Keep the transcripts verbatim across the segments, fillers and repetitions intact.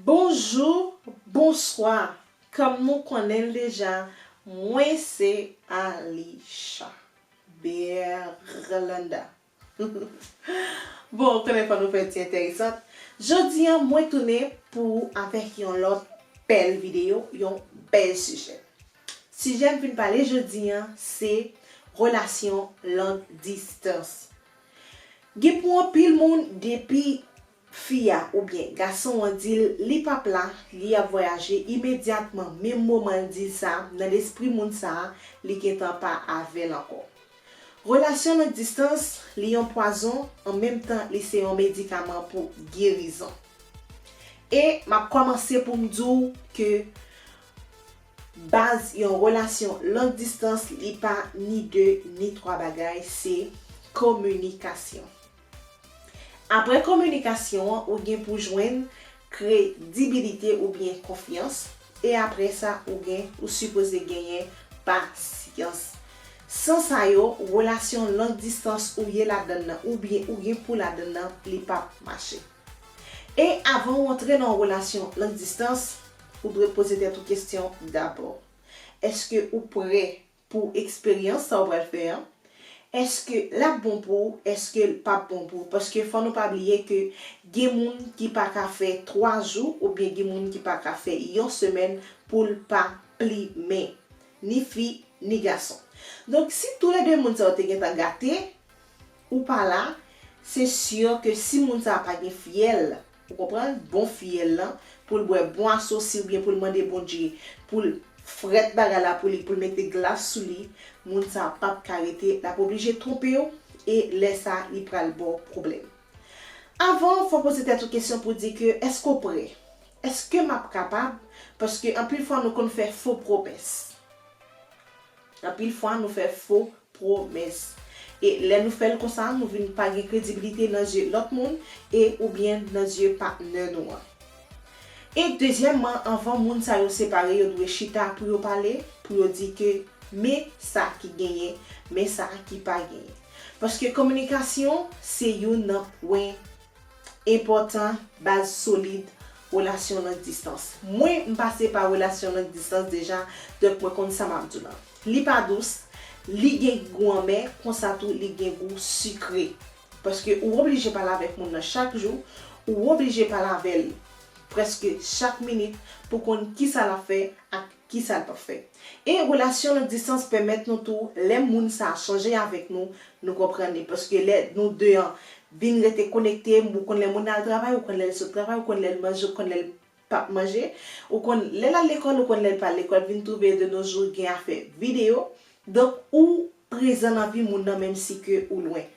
Bonjou, bonswa. Kòm nou konnen l deja, mwen se Alisha Berlanda. Bon, ou konnen fò nou fè ti enteresan. Jodi a, mwen tounen pou ou avèk yon lòt bèl videyo, yon bèl sijè. Sijè m vin pale jodi a, se relasyon long distans. Gen pou anpil moun, depi fi a oubyen gason an di l li p ap la, li ap vwayaje, imedyatman, menm moman l di l sa, nan lespri moun sa a, li gentan pa avè l ankò. Relasyon long distans, li yon pwazon, an menm tan, li se yon medikaman pou gerizon. E m ap kòmanse pou m di w ke baz yon relasyon long distans, li pa ni de, ni twa bagay, se kominikasyon. Apre kominikasyon an, ou gen pou jwenn kredibilite oubyen konfyans, e apre sa, ou gen, ou sipoze genyen pasyans. San sa yo, relasyon long distans ou ye ladann nan, oubyen ou gen pou ladann nan, li p ap mache. E avan ou antre nan yon relasyon long distans, ou dwe poze tèt ou kesyon dabò. Èske ou prè pou eksperyans sa ou pral fè an? Èske l ap bon pou ou? Èske l p ap bon pou ou? Paske fò nou pa bliye ke gen moun ki pa ka fè twa jou oubyen gen moun ki pa ka fè yon semèn pou l pa plimen. Ni fi, ni gason. Donk, si toulède moun sa yo te gentan gate, ou pa la, se si ke si moun sa a pa gen fyèl, ou konprann, bon fyèl lan, pou l bwè bon asosi oubyen pou l mande Bondye, pou l frèt bagay la pou li, pou l mete glas sou li, moun sa a p ap ka rete, l ap oblije twonpe w, e lè sa a, li pral ba w pwoblèm. Avan, fò w poze tèt ou kesyon pou di ke, èske w prè? Èske m ap kapab? Paske anpil fwa, nou konn fè fo pwomès. Anpil fwa, nou fè fo pwomès. E lè nou fè l konsa, nou vin pa gen kredibilite nan zye lòt moun e oubyen nan zye patnè nou an. E dezyèmman, anvan moun sa yo separe, yo dwe chita pou yo pale, pou yo di ke men sa ki genyen, men sa ki pa genyen. Paske kominikasyon se youn nan pwen enpòtan, baz solid relasyon long distans. Mwen, m pase pa relasyon long distans deja, donk mwen konn sa m ap di w lan. Li pa dous, li gen gou anmè, konsa tou li gen gou sikre. Paske ou oblije pale avèk moun nan chak jou, ou oblije pale avè l prèske chak minit pou konn kisa l ap fè ak kisa l p ap fè. E relasyon long distans pèmèt nou tou, lè moun sa a chanje avèk nou, nou konprann li. Paske lè nou de an vin rete konekte, ou konn lè moun nan al travay, ou konn lè l sot travay, ou konn lè l manje, ou konn lè l p ap manje, ou konn lè l al lekòl, ou konn lè l pa al lekòl, vin twouve de nos jours gen afè videyo. Donk, ou prezan nan vi moun nan menm si ke ou lwen.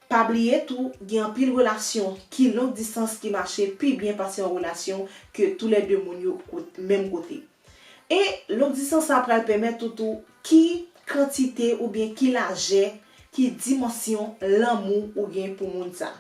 Pa bliye tou, gen anpil relasyon ki long distans ki mache pi byen pase yon relasyon ke toulède moun yo kot-, menm kote. E long distans sa pral pèmèt ou tou ki kantite oubyen ki lajè, ki dimansyon lanmou ou gen pou moun sa.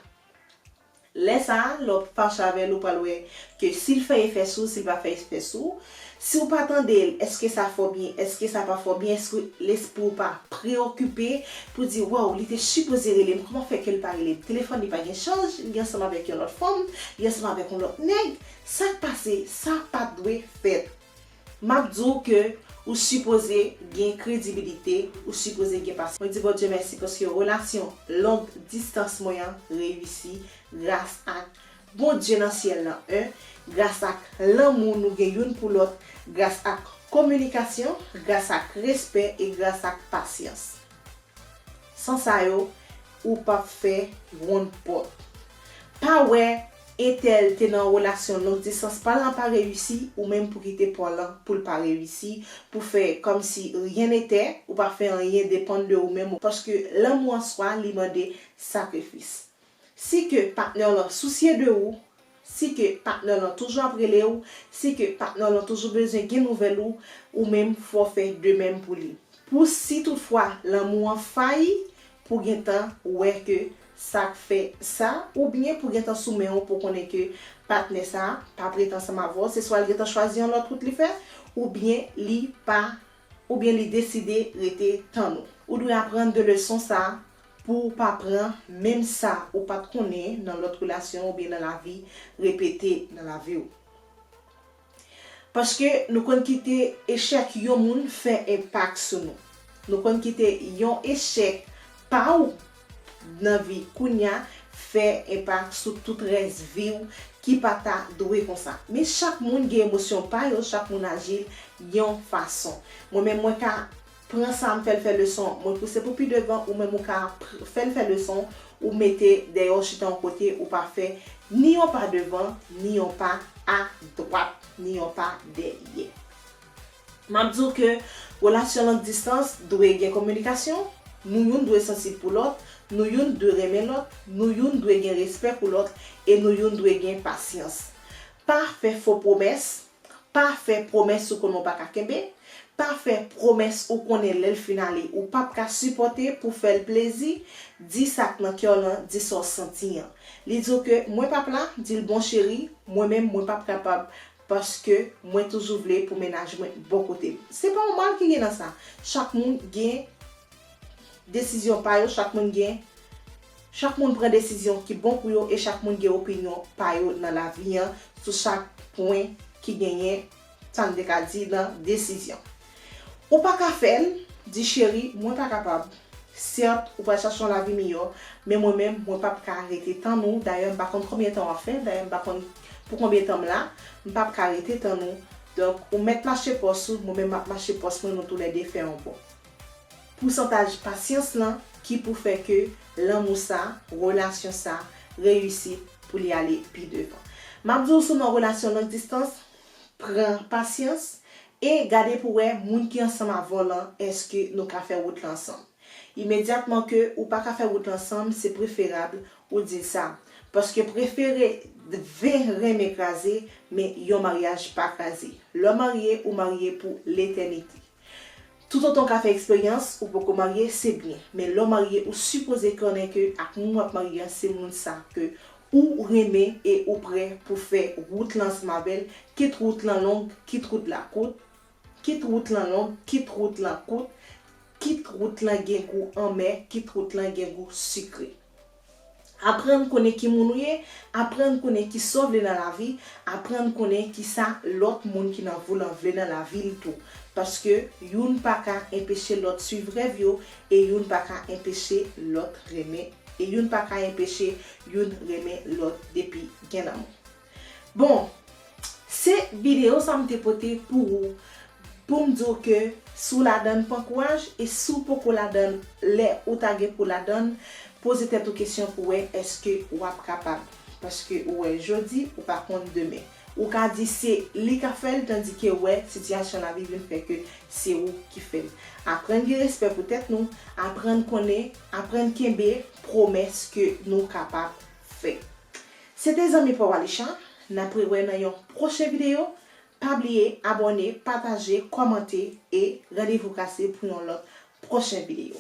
Lè sa a, lè w ap fache avè l, ou pral wè ke si l fè efè sou ou, si l pa fè efè sou ou. Si w pa tande l, èske sa fè w byen, èske sa pa fè w byen, èske lespri w pa preyokipe pou di, waw, li te sipoze rele m, kòman fè ke l pa rele m? Telefòn li pa gen chaj, li ansanm avèk yon lòt fanm, li ansanm avèk yon lòt nèg. Sa k pase? Sa pa t dwe fèt. M ap di w ke ou sipoze gen kredibilite, ou sipoze gen pasyans. Mwen di Bondye mèsi paske relasyon long distans mwen an reyisi gras ak Bondye nan syèl lan, en, gras ak lanmou nou gen youn pou lòt, gras ak kominikasyon, gras ak respè e gras ak pasyans. San sa yo, ou p ap fè wonn pòt. Pa wè entèl te nan yon relasyon long distans, pa l lan pa reyisi, ou menm pou kite pa w lan pou l pa reyisi, pou fè kòmsi rien n'était, ou pa fè anyen depann de ou menm, paske lanmou an swa, li mande sakrifis. Si ke patnè w lan sousye de ou, si ke patnè w lan toujou ap rele w, si ke patnè w lan toujou bezwen gen nouvèl ou, ou menm fò w fè de menm pou li. Pou si toutfwa lanmou an fayi, pou gentan wè ke sa k fè sa, oubyen pou gentan sou men w pou konnen ke patnè sa a pa p ret ansanm avè w, se swa l gentan chwazi yon lòt wout li fè, oubyen li pa, oubyen li deside rete tann ou. Ou dwe aprann de leson sa a pou w pa pran menm sa ou pa t konnen nan lòt relasyon oubyen nan lavi repete nan lavi w. Paske nou konn kite echèk yon moun fè enpak sou nou. Nou konn kite yon echèk pa w nan vi kounya fè enpak sou tout rès vi w ki pa ta dwe konsa. Men chak moun gen emosyon pa yo, chak moun aji yon fason. Mwen menm mwen ka pran sa m fè l fè leson, mwen pouse pou pi devan, ou menm ou ka pr- fè l fè leson, ou mete dèyè w chita yon kote, ou pa fè ni yon pa devan, ni yon pa a dwat, ni yon pa dèyè. M ap di w ke relasyon long distans dwe gen kominikasyon, nou youn dwe sansib pou lòt, nou youn dwe renmen lòt, nou youn dwe gen respè pou lòt, e nou youn dwe gen pasyans. Pa fè fo pwomès, pa fè pwomès ou konnen w pa ka kenbe, pa fè pwomès ou konnen lè l fin ale ou p ap ka sipòte pou fè l plezi, di sa k nan kè w lan, di sa w santi an. Li di w ke mwen p ap la, di l bon cheri, mwen menm mwen p ap kapab paske mwen toujou vle pou mennaj mwen bò kote m. Se pa yon mal ki gen nan sa. Chak moun gen desizyon pa yo, chak moun gen, chak moun pran desizyon ki bon pou yo e chak moun gen opinyon pa yo nan lavi an sou chak pwen ki genyen, sa n te ka di nan desizyon. Ou pa ka fè l, di cheri, mwen pa kapab. Sèt, ou pral chache yon lavi miyò, men mwen menm, mwen p ap ka rete tann ou. Dayè, m pa konn konbyen tan w ap fè, dayè, m pa konn pou konbyen tan m la, m p ap ka rete tann ou. Donk, ou mèt mache pòs ou, mwen menm m ap mache pòs mwen, nou toulède fè yon bò. Pousantaj pasyans lan ki pou fè ke lanmou sa, relasyon sa, reyisi pou li ale pi devan. M ap di w, si w nan relasyon long distans, pran pasyans e gade pou wè moun ki ansanm avè w lan, èske nou ka fè wout lan ansanm. Imedyatman ke ou pa ka fè wout lan ansanm, se preferab ou di l sa. Paske prefere ven renmen kraze, men yon maryaj pa kraze. Lè w marye, ou marye pou letènite. Toutotan w ka fè eksperyans, ou poko marye, se byen. Men lè w marye, ou sipoze konnen ke ak moun w ap marye an, se moun sa ke ou renmen e ou prè pou fè wout lan ansanm avè l, kit wout lan long, kit wout la kout, kit wout lan long, kit wout lan kout, kit wout lan gen gou anmè, kit wout lan gen gou sikre. Aprann konnen ki moun ou ye, aprann konnen ki sa w vle nan lavi, aprann konnen ki sa lòt moun ki nan vi w lan vle nan lavi l tou. Paske youn pa ka enpeche lòt swiv rèv yo, e youn pa ka enpeche lòt renmen, e youn pa ka enpeche youn renmen lòt depi gen lanmou. Bon, se videyo sa m te pote pou ou, pou m di w ke si w ladann, pran kouraj, e si w poko ladann, lè ou ta gen pou ladann, poze tèt ou kesyon pou wè èske w ap kapab. Paske ou wè jodi, ou pa konn demen. Ou ka di se li k ap fè l, tandike ou wè sitiyasyon lavi vin fè ke se ou ki fè l. Aprann gen respè pou tèt nou, aprann konnen, aprann kenbe pwomès ke nou kapab fè. Se te zanmi pa w Alisha, n ap rewè nan yon pwochen videyo. Pa bliye abòne, pataje, kòmante e randevou kase pou yon lòt pwochen videyo.